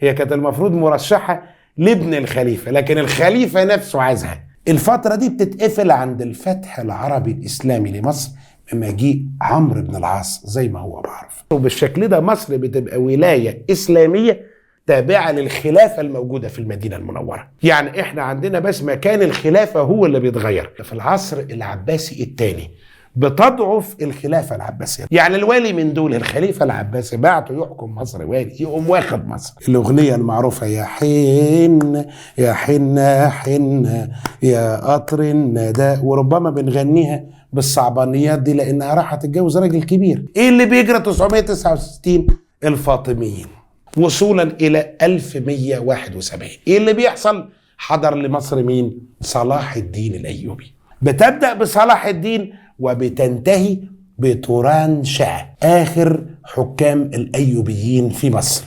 هي كانت المفروض مرشحة لابن الخليفة، لكن الخليفة نفسه عايزها. الفترة دي بتتقفل عند الفتح العربي الإسلامي لمصر بمجيء عمرو بن العاص زي ما هو معروف. وبالشكل ده مصر بتبقى ولاية إسلامية تابعة للخلافة الموجودة في المدينة المنورة. يعني احنا عندنا بس مكان الخلافة هو اللي بيتغير. في العصر العباسي الثاني بتضعف الخلافة العباسية، يعني الوالي من دول الخليفة العباسي بعته يحكم مصر والي، يقوم واخد مصر. الأغنية المعروفة يا حين يا حين حين يا قطر الندى، وربما بنغنيها بالصعبانيات دي لأنها راحت تتجوز راجل كبير. إيه اللي بيجرى 969؟ الفاطميين، وصولا إلى 1171. إيه اللي بيحصل؟ حضر لمصر مين؟ صلاح الدين الأيوبي. بتبدأ بصلاح الدين وبتنتهي بتوران شاه، آخر حكام الأيوبيين في مصر.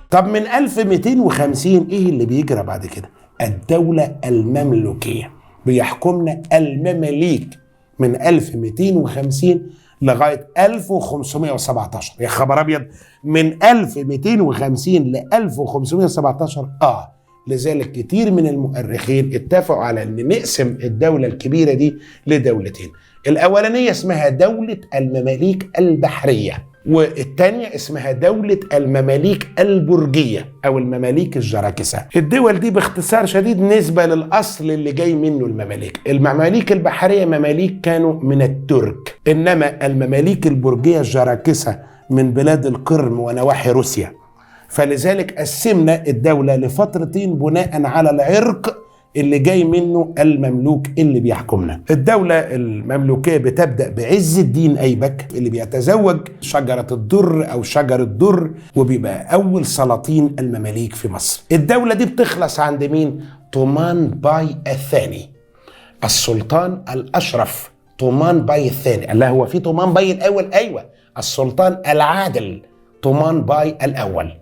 طب من 1250 إيه اللي بيجرى بعد كده؟ الدولة المملوكية، بيحكمنا المماليك من 1250 لغاية 1517. يا خبر أبيض، من 1250 ل 1517. لذلك كتير من المؤرخين اتفقوا على ان نقسم الدولة الكبيرة دي لدولتين. الأولانية اسمها دولة المماليك البحرية، والتانية اسمها دولة المماليك البرجية أو المماليك الجراكسة. الدول دي باختصار شديد نسبة للأصل اللي جاي منه المماليك. المماليك البحرية مماليك كانوا من الترك، إنما المماليك البرجية الجراكسة من بلاد القرم ونواحي روسيا. فلذلك قسمنا الدولة لفترتين بناء على العرق اللي جاي منه المملوك اللي بيحكمنا. الدولة المملوكية بتبدأ بعز الدين أيبك اللي بيتزوج شجرة الدر أو شجر الدر، وبيبقى أول سلاطين المماليك في مصر. الدولة دي بتخلص عند مين؟ طومان باي الثاني، السلطان الأشرف طومان باي الثاني. الله، هو في طومان باي الأول؟ أيوة، السلطان العادل طومان باي الأول.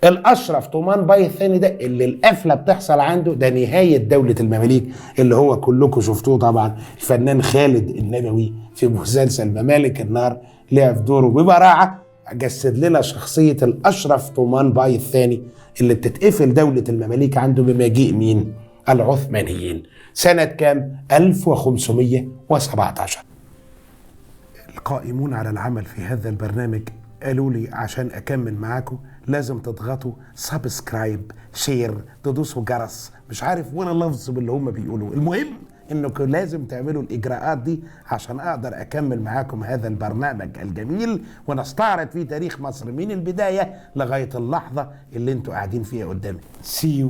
الأشرف طومان باي الثاني ده اللي القفلة بتحصل عنده، ده نهاية دولة المماليك اللي هو كلكم شفتوه طبعا، الفنان خالد النبوي في مسلسل ممالك النار لعب دوره ببراعة، جسد لنا شخصية الأشرف طومان باي الثاني اللي بتتقفل دولة المماليك عنده بمجيء مين؟ العثمانيين. سنة كام؟ 1517. القائمون على العمل في هذا البرنامج قالوا لي عشان أكمل معاكم لازم تضغطوا subscribe، share، تدوسوا جرس، مش عارف ولا لفظ باللي هم بيقولوه. المهم انكم لازم تعملوا الاجراءات دي عشان اقدر اكمل معاكم هذا البرنامج الجميل ونستعرض فيه تاريخ مصر من البداية لغاية اللحظة اللي انتوا قاعدين فيها قدامي. See you.